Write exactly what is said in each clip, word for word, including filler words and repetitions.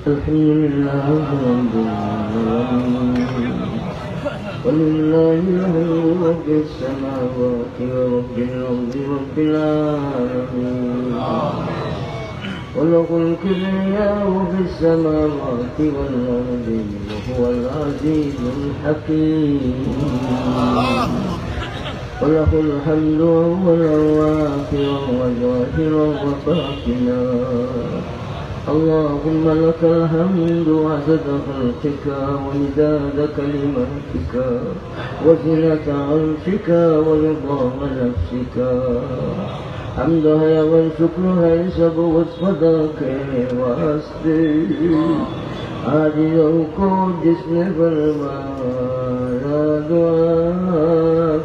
الحمد لله رب العالمين. ولله الحمد رب السماوات ورب الأرض رب العالمين. وله الكبرياء في السماوات والأرض وهو العزيز الحكيم. وله الحمد أولا وآخرا وظاهرا وباطنا. اللهم لك الحمد عدد خلقك ومداد كلماتك وزنة عرشك ورضا نفسك. حمد ہے اور شکر ہے سب اس خدا کے واسطے، آج جو کو جس نے فرمایا دعا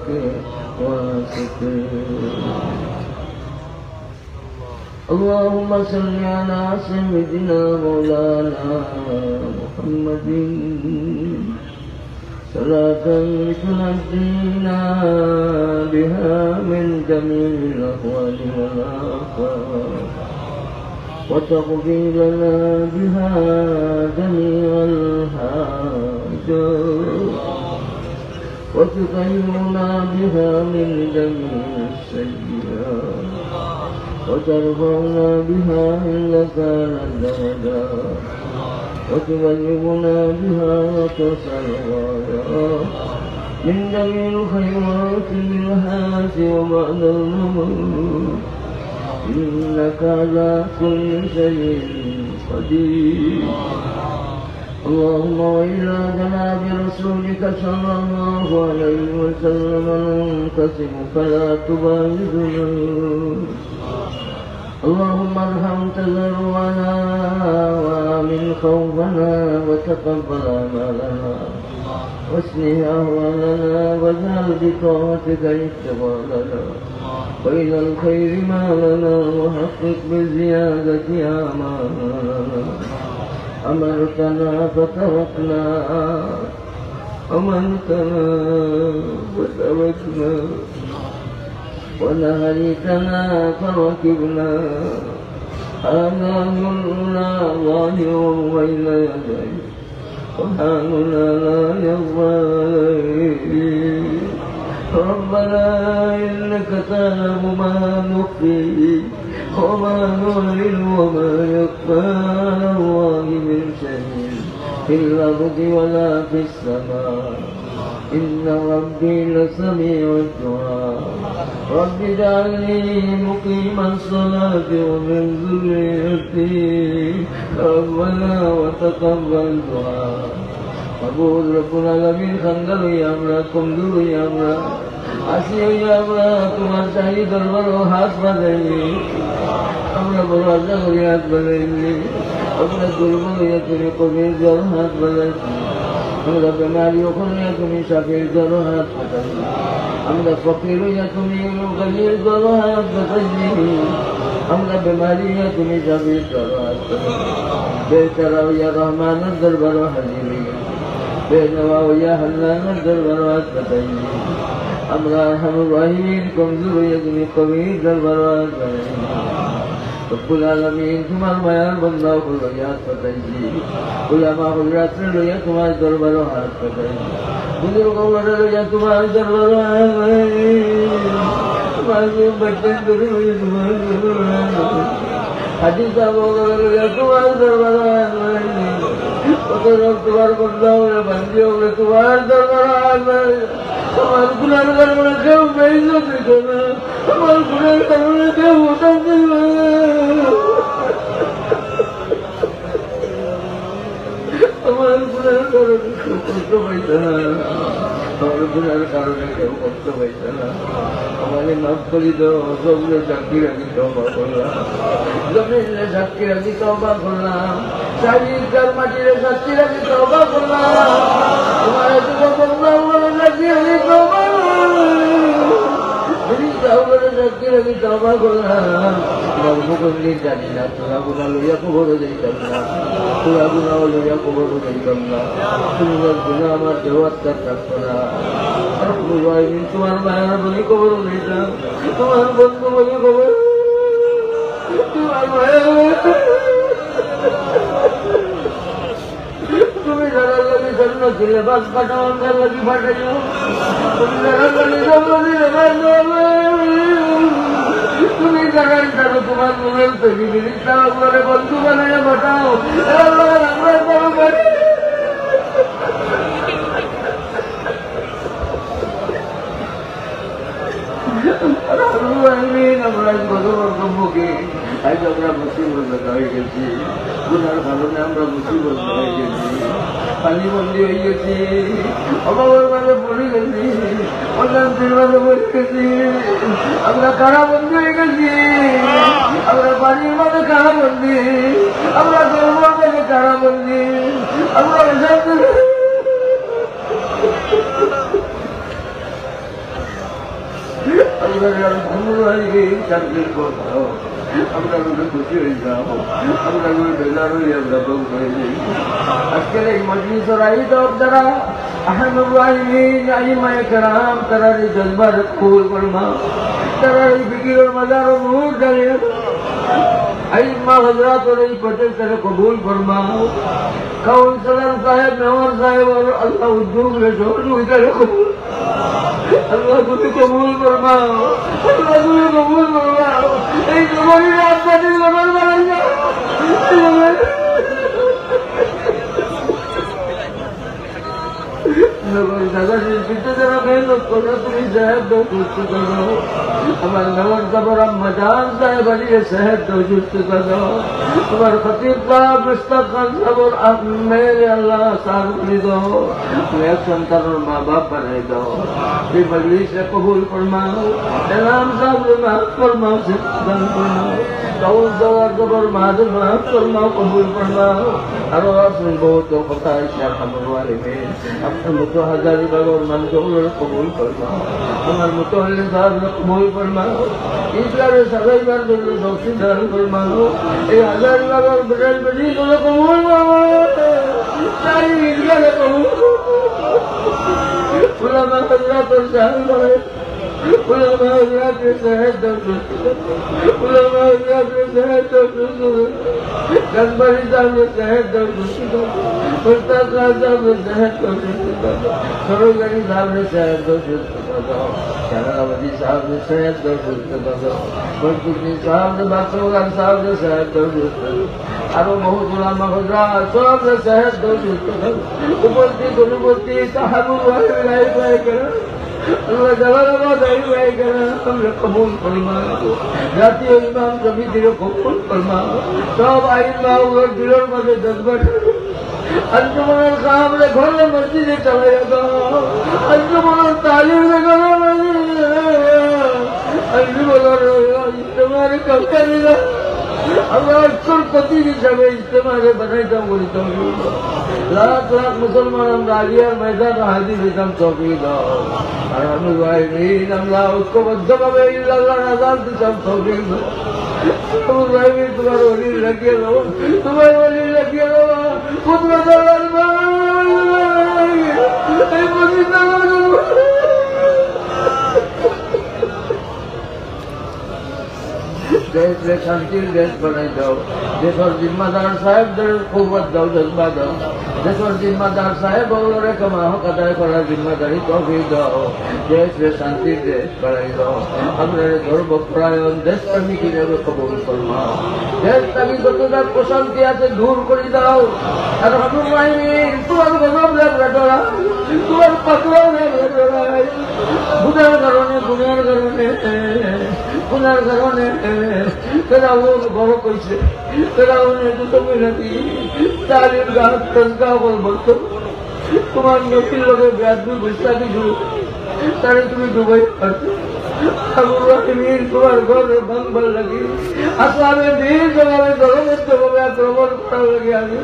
کے واسطے۔ اللهم صل على سيدنا مولانا محمد صلاة تنجينا بها من جميع الأهوال والآفات، وتقضي لنا بها جميع الحاجات، وتطهرنا بها من جميع السيئات، وترفعنا بها عندك أعلى الدرجات، وتبلغنا بها أقصى الغايات من جميع الخيرات في الحياة وبعد الممات، إنك على كل شيء قدير. اللهم وإلى جناب رسولك صلى الله عليه وسلم ننقسم فلا تباعدنا. اللهم ارحم تضرعنا وآمن خوفنا وتقبل أعمالنا وأصلح أحوالنا واجعل بطاعتك اشتغالنا وإلى الخير مالنا وحقق بالزيادة آمالنا. أمرتنا فتركنا، أمرتنا فتركنا، ونهيتنا فركبنا. هذا أمرنا ظاهر بين يديك، سبحاننا لا يخفى عليك. ربنا إنك تعلم ما نخفي وما نعلن وما يخفى على الله من شيء في الأرض ولا في السماء. إن ربي لسميع الدعاء. رب اجعلني مقيم الصلاة ومن ذريتي. ربنا وتقبل دعاء. মাবুদ রব্বুল আলামিন, খান্দা অইয়া আমরা, কমজোর অইয়া আমরা, আছি অইয়া আমরা তুমার শাহী দরবারো হাত বাড়াইছি। আমরা বড় আশা করি হাত বাড়াইছি। আমরা দুর্বল অইয়া তুমি কবির দরবারো হাত বাড়াইছি। আমরা বেমারি অকল অইয়া তুমি শাফির দরবারো হাত পাতাইছি। আমরা ফকির অইয়া তুমি গনির দরবারো হাত পাতাইছি। আমরা বেমারি অইয়া তুমি শাফির দরবারো হাত পাতাইছি। বেচারা অইয়া রহমানর দরবারো হাজির অইছি। বেনওয়া অইয়া হান্নানর দরবারো হাত পাতাইছি। আমরা আরহামুর রাহিমিন কমজোর অইয়া তুমি কবির দরবারো হাত পাতাইছি। রব্বুল আলামিন, তুমার মায়ার বান্দা অকলরে লইয়া হাত পাতাইছি। উলামা হজরাতরে লইয়া তুমার দরবারো হাত পাতাইছি। বুজুর্গ অকলরে লইয়া তুমার দরবারো হাত পাতাইছি। মাসুম বাচ্চাইন্তরে লইয়া তুমার দরবারো হাত পাতাইছি। হাজি সাব অকলরে লইয়া তুমার দরবারো হাত পাতাইছি। কত রোগ তুমার বান্দা অকলরে, বান্দি অকলরে তুমার দরবারো হাত পাতাইছি। আমার গুনার কারণে কেউ বেইজ্জত অইতো না। আমার গুনার কারণে কেউ অশান্তি অইতো না। আমার গুনার কারণে কেউ কষ্ট পাইতো না। আমার গুনার কারণে কেউ কষ্ট পাইতো না। আমারে মাফ করি দেও, জমিনে সাক্ষী রাখি তওবা করলাম। জমিনে সাক্ষী রাখি তওবা করলাম। শাহী ঈদগাহর মাটিরে সাক্ষী রাখি তওবা করলাম। তুমার এত বড় বদনাম বলে সাক্ষী রাখি তওবা করলাম। তুমি তাও বলে সাক্ষী রাখি তওবা করলাম। তোমার হুকুম দিন জানি না, তোরা গুনা লইয়া কবরো যাইতাম না। তোরা গুনা লইয়া কবরো যাইতাম না। তুমি গুনা আমার দেওয়ার থাকতো না। আর কোনো ভাই নেই, তোমার মায়ার বলি কবরো যাইতাম। তোমার বন্ধু বলি কবর। তোমার মায়ার বলি। জন্য সিলেবাস পাঠাও, আমরা লাগি পাঠাইও। তুমি যারা জানি জন্ম দিলে পাঠাও। তুমি যারা জানো তোমার মনের তৈরি জিনিসটা আমারে বন্ধু বানাইয়া পাঠাও। এ আল্লাহ, আমরা বড় পারি। আল্লাহুল আমিন, আমরা আজ গজবর সম্মুখীন, আজ আমরা মুসিবত হয়ে গেছি, গুনার কারণে আমরা মুসিবত হয়ে গেছি, পানিবন্দী হয়ে গেছি, অভাবের মাঝে পড়ে গেছি, অশান্তির মাঝে পড়ে গেছি, আমরা কারাবন্দী হয়ে গেছি, আমরা পানির মাঝে কারাবন্দী, আমরা ধর্মের মাঝে কারাবন্দী, আমরা অশান্তি। আমরা আর ভালো লাগে, চাকরির কথা। আমরা মনে খুশি হয়ে যাও, আমরা মনে বেজার হয়ে আমরা দম করে যাই। আজকের এই মজলিসর আয়োজক যারা, আহমদুল আমিন, আইমায়ে কেরাম, তারা এই জজবার কবুল ফরমাও, তারা এই বিকিরর মাজারও নূর জ্বালিয়ে দাও। আইম্মা হযরতর এই প্রচেষ্টারে কবুল ফরমাও। কাউন্সিলর সাহেব, মেয়র সাহেব, আর আল্লাহ উদ্যোগরে সহযোগিতারে কবুল। আল্লাহ তুমি কবুল ফরমাও, আল্লাহ তুমি কবুল ফরমাও। এই জমিনে আপনাদের জবান বাড়াই যাও। নগর দাদা শিল্পীতে যারা মেহনত করে, তুমি সাহেব দাও, সুস্থতা দাও। আমার নগর দাবর আম্মা জান সাহেব আলীরে সাহেব দাও, সুস্থতা দাও। তোমার খতিব সাহেব মুস্তাক খান সাহেবর আম্মারে আল্লাহ সার করে দাও। তুমি এক সন্তানের মা বাপ বানাই দাও। এই মজলিসে কবুল ফরমাও। এনাম সাহেবরে মাফ ফরমাও, শিক্ষা দান ফরমাও। কাউন্সিলর দাবর মারে মাফ ফরমাও, কবুল ফরমাও। আরো আছেন বহুত কথা, ইয়া আরহামার রাহিমিন। আপনার মতো হাজার ভাগর মানুষ কবুল ফরমাও। আমার মতো হলে সাহেব কবুল ফরমাও। ইসলামে সাজাইবার জন্য শক্তি দান ফরমাও। এই হাজার ভাগর বেটার বেটি করে কবুল ফরমাও। তাই ইসলামে কবুল ফরমাও। উলামা হযরতর জান বাড়াই উলামা হযরতরে সাহেব দাও, সুস্থ করো। উলামা হযরতরে সাহেব দাও, সুস্থ করো। জানবারি সাহেবরে সাহেব দাও, সুস্থ করো। উস্তাদ সাহেবরে সাহেব দাও, সুস্থ করো। সরকারি সাহেবরে সাহেব দাও, সুস্থ করো। জালালাবাদী সাহেবরে সাহেব দাও, সুস্থ করো। ফরিদপুর সাহেবরে, বাদশাহ খান সাহেবরে সাহেব দাও, সুস্থ করো। আরো বহুত উলামা হযরত সবরে সাহেব দাও, সুস্থ করো। উপস্থিত, অনুপস্থিত, আহমদুল ওয়াহিদ রায় ভাই কেন? আল্লাহ জালালাবাদ আইমায়ে কেরাম, আমরা কবুল ফরমাও। জাতীয় ইমাম সমিতিরে কবুল ফরমাও। সব আইমাগুলোর দিলর মাঝে জজবা আঞ্জুমনের কামরে ঘরে মসজিদে চালাইয়া দাও। আঞ্জুমনের তালিমরে ঘরে মসজিদে চালাইয়া দাও। আঞ্জুমনের ইজতেমারে কামিয়াবি দাও। আল্লাহ, আজকের প্রতি হিসাবে ইজতেমারে বানাইতাম করিতাম। লাখ লাখ মুসলমান আমরা আলিয়ার ময়দান হাজির হইতাম, তৌফিক দাও। আরহামুর রাহিমিন, আমরা ঐক্যবদ্ধভাবে ইল্লাল্লাহর আজান দিতাম, তৌফিক দাও। আরহামুর রাহিমিন, তোমার ওলি লাগিয়ে দাও, তোমার ওলি লাগিয়ে দাও। কুদরত আল্লাহর এই মসজিদ আমার দেশরে শান্তির দেশ বানাই দাও। দেশর জিম্মাদার সাহেবদের কওয়াত দাও, জজবা দাও। দেশর জিম্মাদার সাহেব অকলরে কামে হক আদায় করার জিম্মাদারি তৌফিক দাও। দেশরে শান্তির দেশ বানাই দাও। আমরারে ধর্মপরায়ণ দেশপ্রেমিক হিসাবে কবুল ফরমাও। দেশ থাকি যত জাত অশান্তি আছে দূর করি দাও। আরহামুর রাহিমিন, তোমার গজব লাগবে ডরাই, তোমার পাকড়াও লাগবে ডরাই। গুনার কারণে, গুনার কারণে, গুনার কারণে ফেরাউন গরক অইছে। ফেরাউনে দুটো মিনতি তালিম গাছ তসগা বল বলতো, তোমার নবীর লগে বেয়াদবি গুস্তাখি শুরু, তারে তুমি ডুবাই পারছো। আরহামুর রাহিমিন, তোমার ঘরে ভাঙবার লাগি, আসমানে দিন তোমার জগতের জগতে আক্রমণ করার লাগি আমি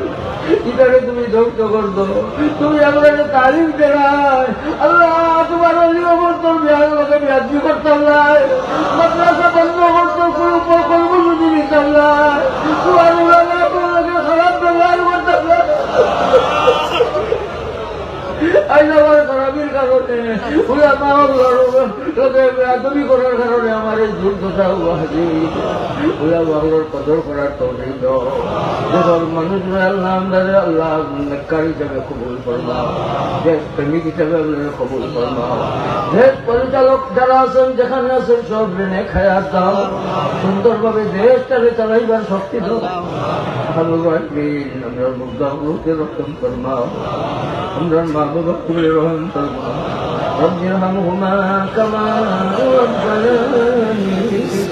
ইটারে তুমি ধ্বংস কর দাও। তুমি আমরারে তালিম দেরায়। আল্লাহ, তোমার ওলি অকলর বিয়ার লগে বেয়াদবি করতাম নায়। মাদ্রাসা বন্ধ করতো, কোনো কর্মসূচি নিতাম নায়। তোমার উলামা অকলর লগে খারাপ ব্যবহার করতাম নায়। আজ আমার খারাপির কারণে, উলামা অকলর লগে বেয়াদবি করার কারণে আমার এই দুর্দশা অইছে। উলামা অকলর কদর করার তৌফিক দাও। দেশর মানুষরে আল্লাহ, আমরারে আল্লাহ, নেককার হিসাবে কবুল ফরমাও। দেশ প্রেমিক হিসাবে আমরারে কবুল ফরমাও। দেশ পরিচালক যারা আছেন, যেখানে আছেন, সবরে নেক হায়াত দাও। সুন্দরভাবে দেশটারে চালাইবার শক্তি দাও। আল্লাহ, আমিন। আমরার মুর্দা অকলরে রহম ফরমাও। আমরার মা বাবা অকলরে রহম ফরমাও। رب ارحمهما كما ربياني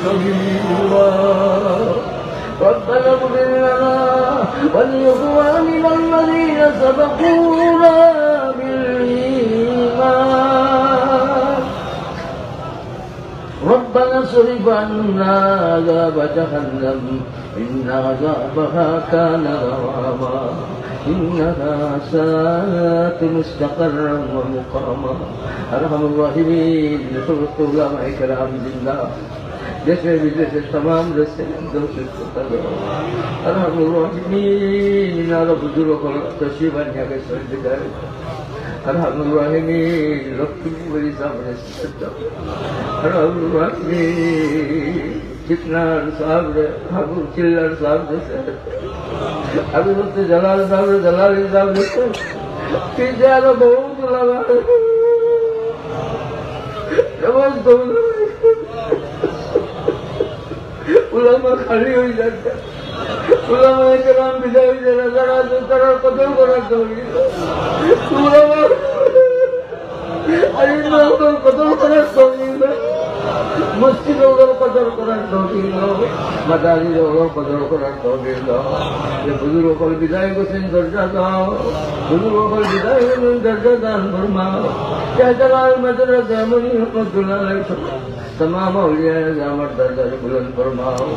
صغيرا. ربنا اغفر لنا ولإخواننا الذين سبقونا بالإيمان. ربنا اصرف عنا عذاب جهنم إن عذابها كان غراما. إنها ساءت مستقرا ومقاما. আরহামুর রাহিমিন, যে সমস্ত উলামায়ে কেরাম জিন্দা, দেশে বিদেশে তামাম দেশে একদম সুস্থতা দাও। আরহামুর রাহিমিন, আরো বুজুর্গ অকল তশরিফ আনিয়া গেছইন বিদায়। আরহামুর রাহিমিন, লক্ষ্মীপুরী সামনে আরহামুর রাহিমিন, চিকনার সাহেবরে, হাবু চিল্লার সাহেবরে, হাবিবুল্লাহ জালাল সাহেবরে, জালালি সাহেবরে, পিছে আরো বহুত উলামা। সমস্ত উলামা। উলামা খালি অই যাচ্ছে। উলামায়ে কেরাম বিদায় অই যারা, যারা আছে, তারার কদর করার তৌফিক দাও। উলামা, আলিম অকলর কদর করার তৌফিক দাও। মসজিদ অকলর কদর করার তৌফিক দাও। মাদারিস অকলর কদর করার তৌফিক দাও। যে বুজুর্গ অকল বিদায় গেছইন, দরজা দাও। বুজুর্গ অকল বিদায় গেছইন, দরজা দান ফরমাও। শাহজালাল মাদারিস জামানি রহমতুল্লাহ আলাইহি তামাম আউলিয়ায়ে আযমর দরজারে বুলন্দ ফরমাও।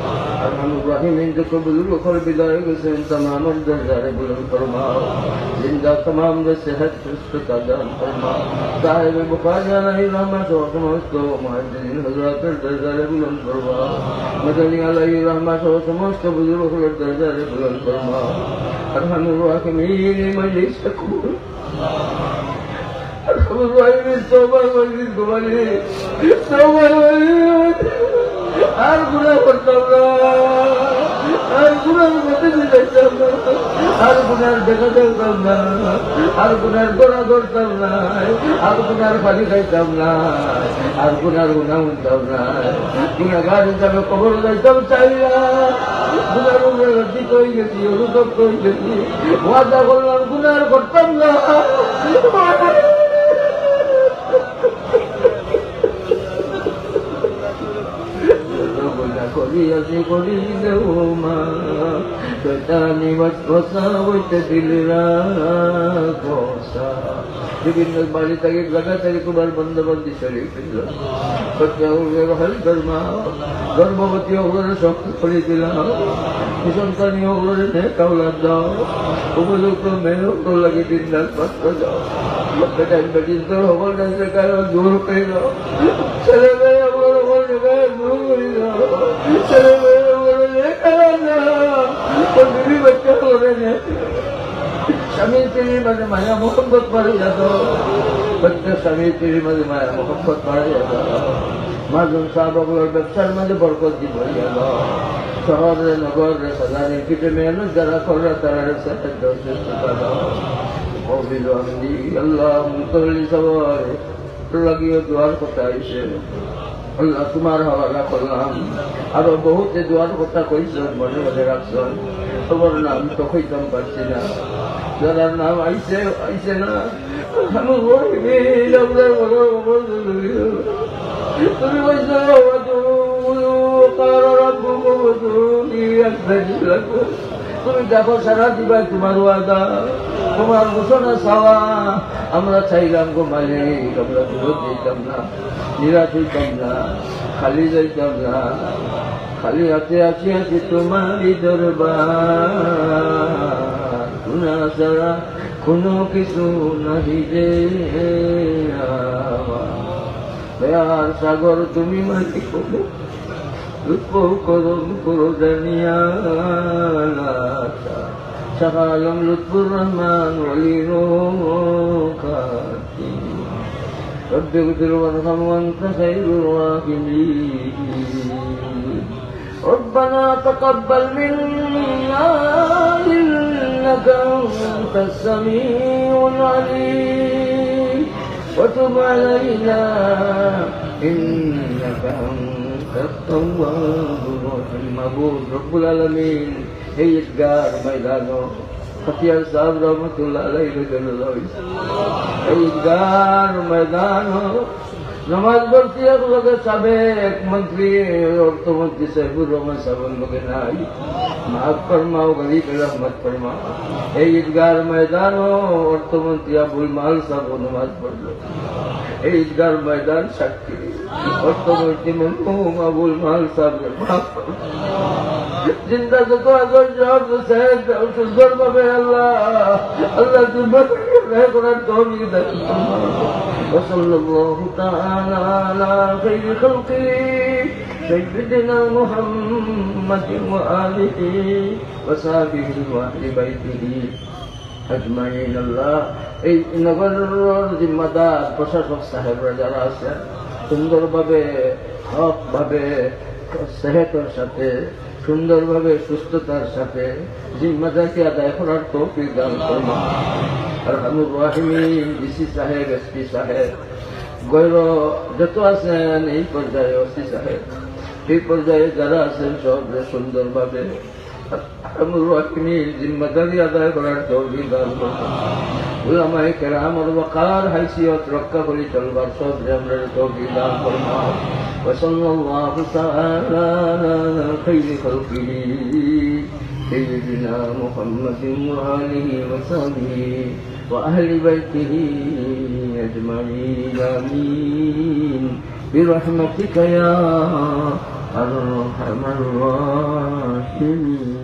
আরহামুর রাহিমিন, যত বুজুর্গ অকল বিদায় গেছইন, তামামর দরজারে বুলন্দ ফরমাও। জিন্দা তামামরে সেহত সুস্থতা দান ফরমাও। সাহেব বুখারী আলাইহির রহমত সহ সমস্ত মুহাদ্দিসিন হযরতর দরজারে বুলন্দ ফরমাও। মাদানী আলাইহির রহমত সহ সমস্ত বুজুর্গ অকলর দরজারে বুলন্দ ফরমাও। আরহামুর রাহিমিন, এই মজলিস কবুল আরহামুর রাহিমিন, তওবার মজলিস ঘুমালি, তওবার মজলিস। আর গুনাহ করতাম না, আর গুনাহর পথে যাইতাম না, আর গুনাহর দেখা দেখতাম না, আর গুনাহর দোয়া করতাম না, আর গুনাহর পানি খাইতাম না, আর গুনাহর গুনাহ হুনতাম না। গুনাহগার হিসাবে কবর যাইতাম চাই না। গুনাহর উপরে লজ্জিত অই গেছি, অনুতপ্ত অই গেছি। ওয়াদা করলাম, গুনাহ আর করতাম না। যত গুনাহ করিয়াছি করিলেও মাফ, শয়তানি ওয়াসওয়াসা অইতে দিল রাখো সাফ। বিভিন্ন বাড়ি থাকি, জাগা থাকি তুমার বান্দা বান্দি শরীফ অকলরে রহম ফরমাও, গর্ভবতী অকলরে শক্ত করি দিলাও, নিঃসন্তানী অকলরে নেক আওলাদ দাও, উপযুক্ত মেয়ে অকলর লাগি দিন রাত পাত্র দাও। বেটা বেটি তোর হকল কাছে কারো দূর করে দাও, ছেলে মেয়ে অকলর হকল জাগায় দূর করি দাও, ছেলে মেয়ে অকলরে নেক আওলাদ দাও, ও বিবি বাচ্চা অকলরে নেক স্বামী স্ত্রীর মাঝে মায়া মহব্বত বাড়াইয়া দাও। প্রত্যেক স্বামী স্ত্রীর মাঝে মায়া মহব্বত বাড়াইয়া দাও। মাজন সাহেব অকলর ব্যবসার মাঝে বরকত দি ভরিয়া দাও। শহরে নগরে সাজানি পিঠে মেহনত যারা কররা তারারে সেহত দাও, সুস্থতা দাও। কবিল আমদি আল্লাহ মুতল্লি সবার লাগিও দোয়ার কথা আইছে। আল্লাহ, তুমার হাওয়ালা করলাম। আরো বহুতে দোয়ার কথা কইছইন, মনে মনে রাখছইন। সবার নাম তো কইতাম পারছি না। যারার নাম আইছে, আইছে না। আমি বলি, এই লোকদের বড় খবর জরুরি। তুমি কইছো, "وقال ربكم ادعوني أستجب لكم।" তুমি দেখো, সারা দিবা তুমার ওয়াদা, তুমার ঘোষণা চাওয়া। আমরা চাইলাম গো মালিক, আমরা ফিরত যাইতাম না, নিরাশ হইতাম না, খালি যাইতাম না। খালি হাতে আসিয়াছি তুমারই দরবার, গুনা ছাড়া কোনো কিছু নাহি রে আমার। দয়ার সাগর তুমি মালিক, লুৎফ করম করো জানিয়া। عالم لطف الرحمن ولي روحك. رب اغفر وارحم وأنت خير الراحمين. ربنا تقبل منا إنك أنت السميع العليم وتب علينا إنك أنت التواب الرحيم. মাবুদ রব্বুল আলামিন, এই ঈদগাহর ময়দানো খতিয়ার সাহেব রহমতুল্লাহ আলাইহি রহমতুল্লাহ, এই ঈদগাহর ময়দানো নামাজ পড়ছি এক লগে সাবেক মন্ত্রী, অর্থমন্ত্রী সাইফুর রহমান সাহেবের লগে নাই। মাফ ফরমাও, গরিব রহমত ফরমাও। এই ঈদগাহর ময়দানো অর্থমন্ত্রী আবুল মাল সাহেব নামাজ পড়লো। এই ঈদগাহর ময়দান সাক্ষী। অর্থমন্ত্রী মরহুম আবুল মাল সাহেব মাফ ফরমাও। জিন্দা যত আছেন সব সাহেব সুন্দরভাবে আল্লাহ, আল্লাহ জিম্মাদারি আদায় করার তৌফিক দান করুন। وصلى الله تعالى على خير خلقه سيدنا محمد وآله وصحبه وأهل بيته أجمعين. আল্লাহ, এই নগরর জিম্মাদার প্রশাসক সাহেবরা যারা আছেন, সুন্দরভাবে, হকভাবে, সেহতর সাথে, সুন্দরভাবে, সুস্থতার সাথে জিম্মাদারি আদায় করার তৌফিক দান করুন। আরহামুর রাহিমিন, ডিসি সাহেব, এসপি সাহেব, গয়র যত আছেন এই পর্যায়ে, ওসি সাহেব, এই পর্যায়ে যারা আছেন সবরে সুন্দরভাবে আরহামুর রাহিমিন জিম্মাদারি আদায় করার তৌফিক দান করুন। উলামায়ে কেরামর ওয়াকার হাইসিয়ত রক্ষা করি চলবার সবরে আমরারে তৌফিক দান করুন। وصلى الله تعالى على خير خلقه سيدنا محمد وآله وصحبه وأهل بيته أجمعين. آمين. برحمتك يا أرحم الراحمين.